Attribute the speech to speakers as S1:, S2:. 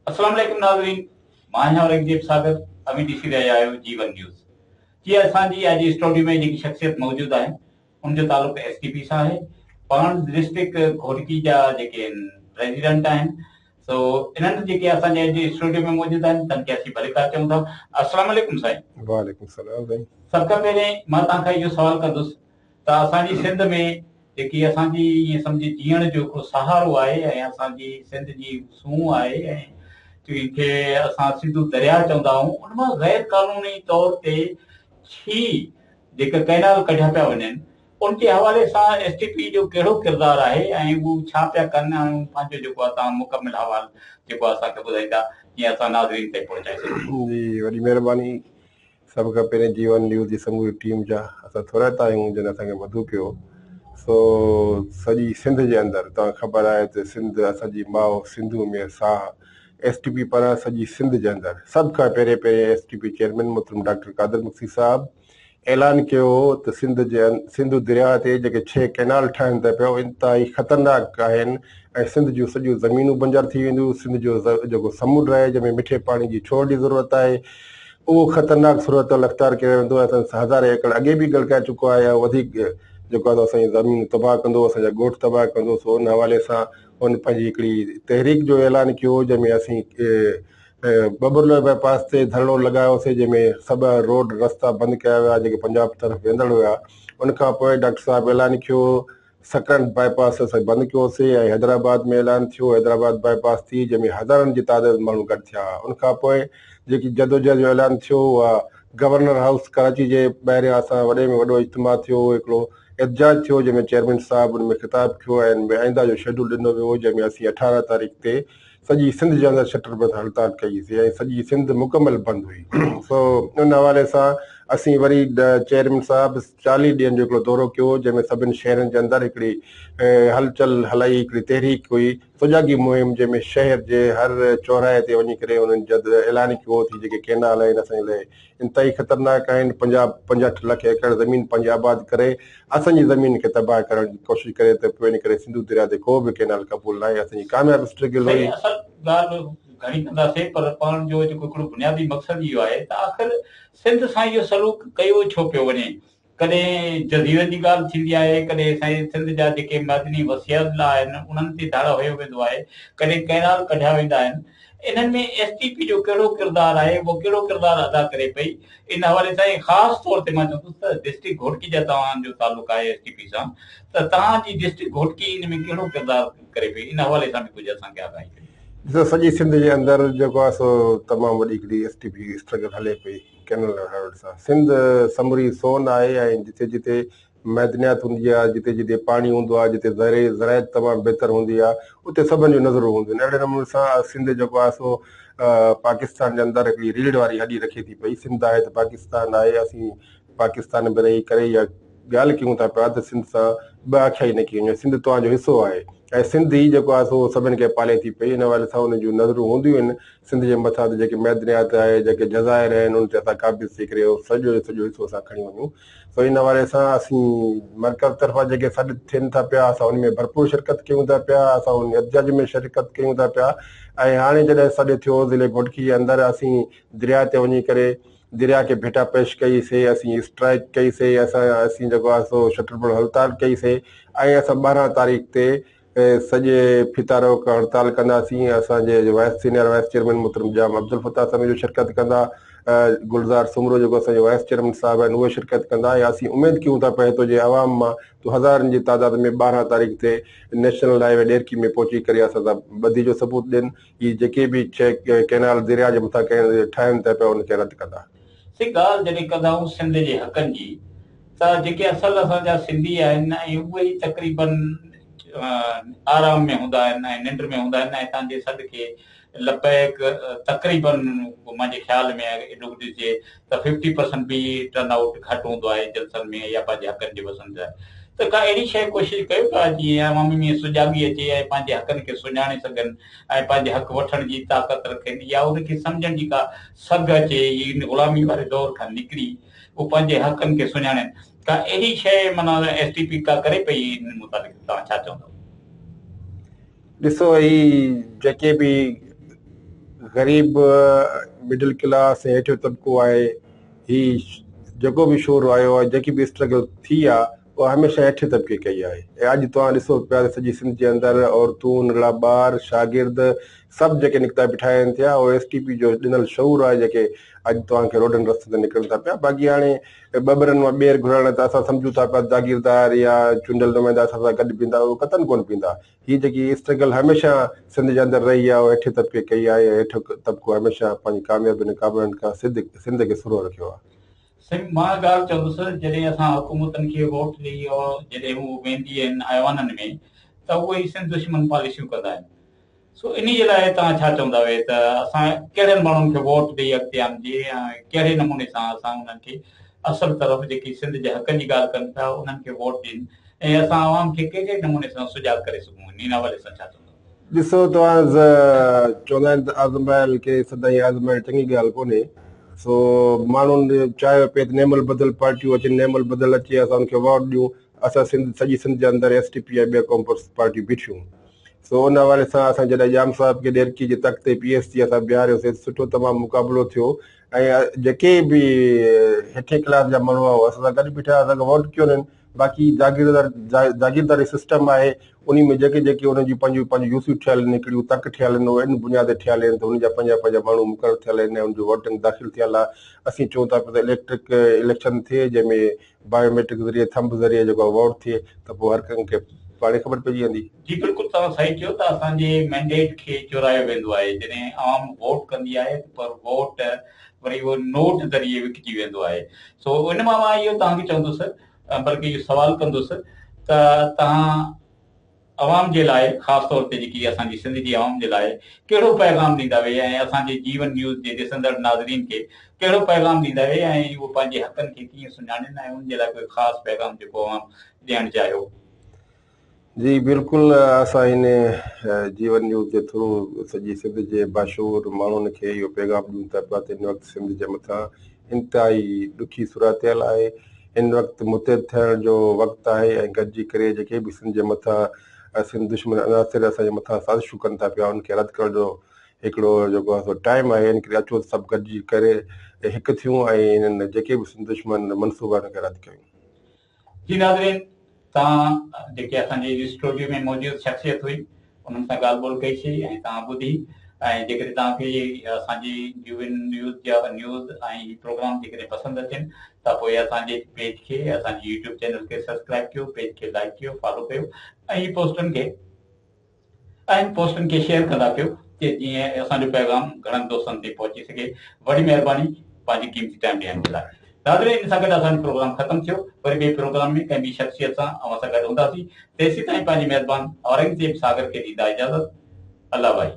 S1: السلام عليڪم ناظرين مان آهيان اورنگزيب صابر اوهين ڏسي رهيا آهيو جيون نيوز جي اسان جي اڄ اسٽوڊيو ۾ جيڪي شخصيت موجود آهن ان جو تعلق ايس ٽي پي سان آهي پاڻ ڊسٽرڪٽ گهوٽڪي جا جيڪي پريزيڊنٽ آهن سو انهن جيڪي اسان جي اڄ اسٽوڊيو ۾ موجود آهن تن کي اسين ڀليڪار چئون ٿا السلام عليڪم سائين.
S2: وعليڪم السلام سائين.
S1: سڀ کان پهرين مان توهان کان اهو سوال ڪندس ته اسان جي سنڌ ۾ جيڪي اسان جي ائين سمجهه جيئڻ جو هڪڙو سهارو آهي ۽ اسان جي سنڌ جي سونهن آهي ۽ جنهن کي اسان سنڌو درياء چوندا آهيون ان مان غير قانوني طور تي ڇي جيڪا ڪئنال ڪڍيا پيا وڃن ان جي حوالي سان ايس ٽي پي جو ڪهڙو ڪردار آهي ۽ هو ڇا پيا ڪن ۽ پنهنجو جيڪو آهي توهان مڪمل حوال جيڪو اسان کي ٻڌائيندا جيئن اسان ناظرين تائين پهچائي سگهون.
S2: جي وڏي مهرباني سڀ کان پهرين جيون نيوز جي سموري ٽيم جا اسان ٿورائتا آهيون جن اسان کي مدعو ڪيو سو سڄي سنڌ جي اندر توهان کي خبر آهي ته سنڌ اسان جي ماء سنڌو ۾ ساهه ايس ٽي پي پاران سڄي سنڌ جي اندر سڀ کان پهرين پهرين ايس ٽي پي چيئرمين محترم ڊاڪٽر قادر مگسي صاحب اعلان ڪيو هو ته سنڌ جي سنڌو درياهه تي جيڪي ڇهه ڪئنال ٺاهن ٿا پيا اهي انتهائي خطرناڪ آهن ۽ سنڌ جون سڄيون زمينون بنجر ٿي وينديون سنڌ جو جيڪو سمنڊ آهي جنهن ۾ مٺي پاڻي جي ڇوڙ جي ضرورت آهي اهو خطرناڪ صورتحال اختيار ڪري ويندو ۽ اسان هزارين ايڪڙ اڳي به ڳڙڪائي چڪو آهي ۽ وڌيڪ جيڪو آهي اسان جون زمينون تباهه ڪندو اسان جا ڳوٺ تباهه ڪندو سو ان حوالي سان هن پنهنجي هڪڙي تحريڪ جو اعلان ڪيو جنهن ۾ اسين ٻٻرلوء باء پاس تي ڌرڻو لڳايوسين جنهن ۾ سڀ روڊ رستا بند ڪيا ويا جيڪي پنجاب طرف ويندڙ هيا ان کان پوء ڊاڪٽر صاحب اعلان ڪيو سڪرنڊ باء پاس اسان بند ڪيوسين ۽ حيدرآباد ۾ اعلان ٿيو حيدرآباد باء پاس ٿي جنهن ۾ هزارن جي تعداد ۾ ماڻهو گڏ ٿيا ان کان پوء جيڪي جدوجهد جو اعلان ٿيو اها گورنر هائوس ڪراچي جي ٻاهريان اسان وڏي ۾ وڏو اجتماع ٿيو هڪڙو احتجاج ٿيو جنهن ۾ چيئرمين صاحب ان ۾ خطاب ڪيو ۽ ان ۾ آئنده جو شيڊول ڏنو ويو جنهن ۾ اسين 18 تاريخ تي سڄي سنڌ جي اندر شٽر بند هڙتال ڪئي سي ۽ سڄي سنڌ مڪمل بند هئي سو ان حوالي سان اسين وري چيئرمين صاحب 40 ڏينهن جو هڪڙو دورو ڪيو جنهن ۾ سڀن شهرن جي اندر هڪڙي هلچل هلائي هڪڙي تحريڪ هئي سجاڳي مهم جنهن ۾ شهر جي هر چوراهي تي وڃي ڪري انهن جد اعلان ڪيو ٿي جيڪي ڪينال آهن اسان جي لاء انتهائي خطرناڪ آهن، پنجاب 65 لک ايڪڙ زمين پنهنجي آباد ڪري اسان جي زمين کي تباهه ڪرڻ جي ڪوشش ڪري ته پوء ان ڪري سنڌو درياء تي ڪو به ڪينال قبول ناهي، اسان جي ڪامياب اسٽرگل هئي.
S1: سائين اصل ڳالهه گهڻي ڪنداسين پر پاڻ جو جيڪو هڪڙو بنيادي مقصد اهو آهي ته آخر سنڌ سان اهو سلوڪ ڪيو ڇو پيو وڃي؟ ڪڏهن جزيرن جي ڳالهه ٿيندي آهي، ڪڏهن سائين سنڌ جا جيڪي معدني وسيلا آهن انهن تي ڌاڙا هنيو ويندو آهي، ڪڏهن ڪئنال ڪڍيا ويندا آهن، انهن ۾ ايس ٽي پي جو ڪهڙو ڪردار آهي، اهو ڪهڙو ڪردار ادا ڪري پئي، ان حوالي سان ۽ خاص طور تي مان چوندس ته ڊسٽرڪٽ گهوٽڪي جا توهان جو تعلق آهي ايس ٽي پي سان ته توهان جي ڊسٽرڪٽ گهوٽڪي ان ۾ ڪهڙو ڪردار ڪري پئي، ان حوالي سان به ڪجهه اسان کي آگاهي ڪريو.
S2: ڏسو سڄي سنڌ جي اندر جيڪو آهي سو تمام وڏي هڪڙي ايس ٽي پي اسٽرگل هلي پئي. ڪينل روڊ سان سنڌ سموري سون آهي ۽ جتي جتي معدنيات هوندي آهي جتي جتي پاڻي هوندو آهي جتي زرعي زراعت تمام بهتر هوندي آهي اتي سڀن جون نظرون هونديون آهن اهڙي نموني سان سنڌ جيڪو آهي سو پاڪستان جي اندر هڪڙي ريڙهه واري هڏي رکي ٿي پئي سنڌ آهي ته پاڪستان آهي اسين پاڪستان ۾ رهي ڪري اها ڳالهه ڪيون ٿا پيا ته سنڌ سان ٻه اکيائي نه ڪئي وڃي سنڌ توهان جو حصو آهي ۽ سنڌ ئي جيڪو آهي سو سڀن کي پالي ٿي پئي ان حوالي سان ان جون نظرون هونديون آهن سنڌ جي مٿان ته جيڪي معدنيات آهي، جيڪي جزائر آهن، انهن تي اسان قابض ٿي ڪري اهو سڄو جو سڄو حصو اسان کڻي وڃون. سو ان حوالي سان اسين مرڪز طرفان جيڪي سڏ ٿين ٿا پيا، اسان ان ۾ ڀرپور شرڪت ڪيون ٿا پيا، اسان ان احتجاج ۾ شرڪت ڪيون ٿا پيا ۽ هاڻي جڏهن سڏ ٿيو ضلعي گهوٽڪي جي اندر اسين درياء تي وڃي ڪري درياء کي ڀيٽا پيش ڪئي سي، اسين اسٽرائيڪ ڪئي سي، اسان اسين جيڪو آهي سو شٽر بند هڙتال ڪئي سي ۽ اسان 12 تاريخ تي سڄي ڦيٿا روڪ هڙتال ڪنداسين، اسان جي وائيس سينيئر وائيس چيئرمين محترم ڄام عبدالفتاح سميجو شرڪت ڪندا، گلزار سومرو جيڪو اسان جو وائيس چيئرمين صاحب آهن اهي شرڪت ڪندا ۽ اسين اميد ڪيون ٿا پئي هتو جي عوام مان ته هزارن جي تعداد ۾ 12 تاريخ تي نيشنل هاء وي ڏيرڪي ۾ پهچي ڪري اسان سان ٻڌي جو ثبوت ڏين هي جيڪي به ڪئنال درياء جي مٿان ٺاهين ٿا پيا ان کي رد ڪندا.
S1: سي ڳالهه جڏهن ڪندا آهيون سنڌ جي حقن جي ته جيڪي اصل اسان جا سنڌي آهن ۽ اهي ئي تقريبن آرام ۾ هوندا آهن ۽ ننڊ ۾ هوندا آهن ۽ هتان جي سڏ کي لبيڪ تقريبن منهنجي خيال ۾ ايڏو ڏسجي ته ففٽي پرسنٽ به ٽرن آئوٽ گهٽ هوندو آهي جلسن ۾ يا پنهنجي حقن جي وسن لاء ته ڪا اهڙي شيء ڪوشش ڪيو پيا جيئن عوامي ۾ سجاڳي اچي ۽ پنهنجي حقن کي سڃاڻي سگهن ۽ پنهنجي حق وٺڻ جي طاقت رکن يا ان کي سمجهڻ جي ڪا سگهه اچي ان غلامي واري دور کان نڪري هو پنهنجي حقن کي سڃاڻين. ڪا اهڙي شيء معنيٰ ايس ٽي پي ڪا ڪري پئي ان متعلق توهان ڇا چوندؤ؟
S2: ڏسو هي جيڪي به غريب مڊل ڪلاس ۽ هيٺيون طبقو آهي هي جيڪو به شور آيو آهي جيڪي به اسٽرگل ٿي آهي اها هميشه هيٺين طبقي ڪئي آهي ۽ اڄ توهان ڏسو پيا ته سڄي سنڌ جي اندر عورتون ننڍڙا ٻار شاگرد سڀ جيڪي نڪتا بيٺا آهن ٿيا اهو ايس ٽي پي جو ڏنل شعور آهي جيڪي اڄ توهان کي روڊن رستن تي نڪرن ٿا پيا باقي هاڻي ٻٻرن مان ٻير گهرڻ ته اسان سمجهون ٿا پيا جاگيردار يا چونڊيل نمائندا اسان سان گڏ بيهندا اهو قطعن ڪونه بيهندا هي جيڪي اسٽرگل هميشه سنڌ جي اندر رهي آهي اهو هيٺين طبقي ڪئي آهي ۽ هيٺيون طبقو هميشه پنهنجي ڪاميابين ۽ ڪامرانين کان سنڌ کي سرهو رکيو آهي.
S1: سائين مان ڳالهه چوندس جڏهن اسان حڪومتن کي ووٽ ڏئي جڏهن هو ويندي آهن ايوانن ۾ ته اهي ئي سنڌ دشمن پاليسيون ڪندا آهن سو انهي جي لاء توهان ڇا چوندا اهي ته اسان ڪهڙن ماڻهن کي ووٽ ڏئي اڳتي آڻجي ۽ ڪهڙي نموني سان اسان انهن کي اصل طرف جيڪي سنڌ جي حقن جي ڳالهه ڪن ٿا انهن کي ووٽ ڏين ۽ اسان عوام کي ڪهڙي نموني سان سجاڳ ڪري سگهون انهي حوالي سان ڇا چوندا.
S2: ڏسو توهان چوندا آهن ته آزمايل کي سدائين آزمائڻ چڱي ڳالهه ڪونهي سو ماڻهن چاهيو پئي ته نعم البدل پارٽيون اچن نعم البدل اچي اسان ان کي ووٽ ڏيون اسان سنڌ سڄي سنڌ جي اندر ايس ٽي پي ۽ ٻيا قومپرست پارٽيون بيٺيون سو ان حوالي سان اسان جڏهن ڄام صاحب کي ڏيرڪي جي تڪ تي پي ايس سي اسان بيهاريوسي سٺو تمام مقابلو ٿيو ۽ جيڪي به هيٺين ڪلاس جا ماڻهو هئا اسان سان گڏ بيٺا اسان کي ووٽ ڪيو انهن باقي جاگيردار جاگيرداري سسٽم آهي انهي ۾ جيڪي جيڪي انهن جون پنهنجون پنهنجون يوسيون ٺهيل آهن هڪڙيون تڪ ٺهيل آهن اهي ان بنياد تي ٺهيل آهن ته انهن جا پنهنجا پنهنجا ماڻهو مقرر ٿيل آهن ۽ انهن جو ووٽنگ داخل ٿيل آهي اسين چئون ٿا پيا ته اليڪٽرڪ اليڪشن ٿئي جنهن ۾ بايو ميٽرڪ ذريعي ٿمب ذريعي جيڪو آهي ووٽ ٿئي ته پوء هر ڪنهن کي پاڻهي خبر پئجي ويندي.
S1: جي بلڪل توهان صحيح چيو ته اسان جي مينڊيٽ کي چورايو ويندو آهي جڏهن عوام ووٽ ڪندي آهي ته پر ووٽ وري اهو نوٽ ذريعي وڪجي ويندو آهي سو ان مان مان اهو توهان کي چوندس بلڪه اهو سوال ڪندس ته توهان عوام جي لاء خاص طور تي جيڪي اسان جي سنڌ جي عوام جي لاء ڪهڙو پيغام ڏيندا وي ۽ اسان جي جيون نيوز جي ڏسندڙ ناظرين کي ڪهڙو پيغام ڏيندا وي ۽ اهو پنهنجي حقن کي ڪيئن سڃاڻين ۽ ان جي لاء ڪوئي خاص پيغام جيڪو عوام ڏيڻ چاهيو.
S2: جي بلڪل اسان هن جيون نيوز جي ٿرو سڄي سنڌ جي باشعور ماڻهن کي اهو پيغام ڏيون ٿا پيا ته هن وقت سنڌ جي مٿان انتهائي ڏکي صورتحال آهي هن وقت متحد ٿيڻ جو وقت آهي ۽ گڏجي ڪري جيڪي به سنڌ جي مٿان سنڌ دشمن عناصر اسان جي مٿان سازشون ڪن ٿا پيا ان کي رد ڪرڻ جو هڪڙو جيڪو آهي سو ٽائيم آهي ان ڪري اچو ته سڀ گڏجي ڪري هڪ ٿيون ۽ انهن جيڪي به سنڌ دشمن منصوبا آهن ان کي رد ڪيون.
S1: جي ناظرين توهان جيڪي اسان جي اسٽوڊيو ۾ موجود شخصيت هئي انهن سان ڳالهه ٻولهه ڪئي سي ۽ توهان ٻڌي ۽ جيڪڏهن توهان کي اسان جي جيون نيوز جا نيوز ۽ هي پروگرام جيڪڏهن پسند اچن ته پوء اسان جي پيج کي اسان جي يوٽيوب چينل کي سبسڪرائب ڪيو پيج کي لائڪ ڪيو فالو ڪيو ۽ هي پوسٽن کي ۽ پوسٽن کي شيئر ڪندا ڪيو ته جيئن اسان جو پيغام گهڻن دوستن تائين پهچي سگهي. وڏي مهرباني پنهنجي قيمتي ٽائيم ڏيڻ جي لاء. ناظرين ان سان گڏ اسان جو پروگرام ختم ٿيو وري ٻئي پروگرام ۾ ڪنهن ٻي شخصيت سان اوهان سان گڏ هونداسين تيسين تائين پنهنجي ميزبان اورنگزيب ساگر کي ڏيندا اجازت الله ڀائي.